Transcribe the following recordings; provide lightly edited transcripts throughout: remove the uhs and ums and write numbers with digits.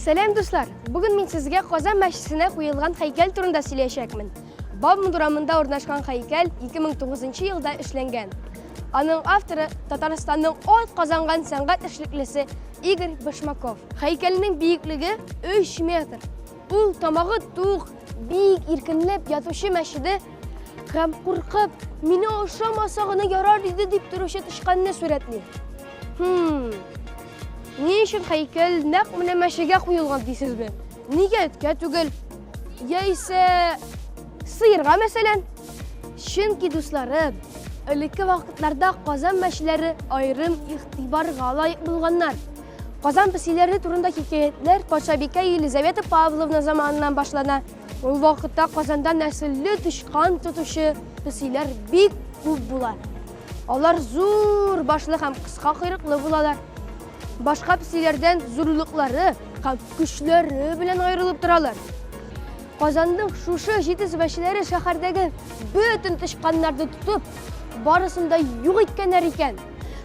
Сәлам, дуслар! Бүген мин сезгә Казан мәчетенә куелган һәйкәл турында сөйләячәкмен. Бауман урамында урнашкан һәйкәл 2009 елда эшләнгән. Аның авторы Татарстанның ат казанган сәнгать эшлеклесе Игорь Башмаков. Һәйкәлнең биеклеге 3 метр. Ул тамагы тук, бик иркенләп ятучы мәчеде һәм куркып, мине ашамаса гына ярар иде дип торучы тычканны сурәтли. Хм. Ни өчен һәйкәл нәкъ менә мәчегә куелган дисезме? Нигә эткә түгел? Яисә сыерга мәсәлән? Чөнки, дусларым, элекке вакытларда Казан мәчеләре аерым игътибарга лаек булганнар. Казан песиләре турында хикәятләр патшабикә Елизавета Павловна заманыннан башлана. Ул вакытта Казанда нәселле тычкан тотучы песиләр бик күп була. Алар зур башлы һәм кыска койрыклы булалар. Башка песиләрдән зурлыклары һәм көчләре белән аерылып торалар. Казанның шушы җитез мәчеләре шәһәрдәге бөтен тычканнарны тотып, барысын да юк иткәннәр икән.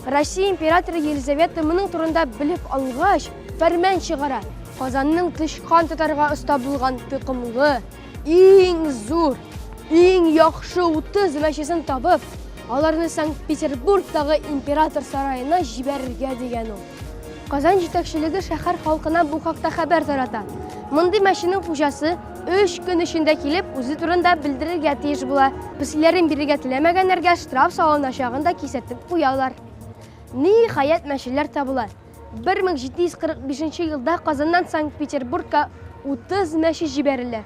Россия императоры Елизавета моның турында белеп алгач, фәрман чыгара. Казанның тычкан тотарга оста булган токымлы, Иң зур, иң яхшы 30 мәчесен табып, аларны Санкт-Петербургтагы император сараена җибәрергә дигән ул. Казан җитәкчелеге шәһәр халкына бу хакта хәбәр тарата. Мондый мәченең хуҗасы өч көн эчендә килеп, үзе турында белдерергә тиеш була. Песиләрен бирергә теләмәгәннәргә штраф салыначагын да кисәтеп куялар. Ниһаять, мәчеләр табыла. 1745 елда Казаннан Санкт-Петербургка 30 мәче җибәрелә.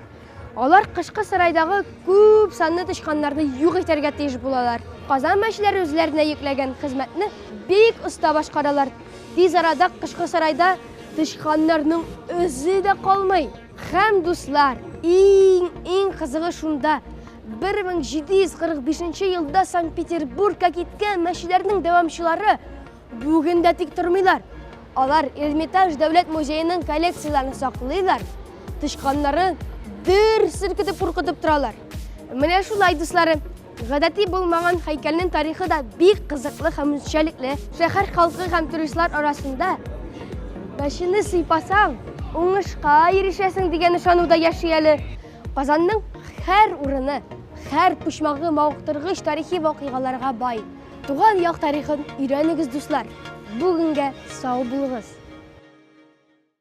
Алар кышкы сарайдагы күп санлы тычканнарны юк итәргә тиеш булалар. Казан мәчеләре үзләренә йөкләгән хезмәтне бик оста башкаралар. Тиз арада кышкы сарайда тычканнарның эзе дә калмый. Һәм, дуслар, иң-иң кызыгы шунда, 1745 елда Санкт-Петербургка киткән мәчеләрнең дәвамчылары Бүген дә тик тормыйлар. Алар Эрмитаж дәүләт музееның коллекцияләрен саклыйлар, тычканнарын дер селкетеп куркытып торалар. Менә шулай, дусларым, гадәти булмаган һәйкәлнең тарихы да бик кызыклы һәм үзенчәлекле. Шәһәр халкы һәм туристлар арасында мәчене сыйпасаң, уңышка ирешәсең дигән ышану да яши әле. Казанның һәр урыны, һәр почмагы мавыктыргыч тарихи вакыйгаларга бай. Туган як тарихын өйрәнегез, дуслар! Бүгенгә сау булыгыз!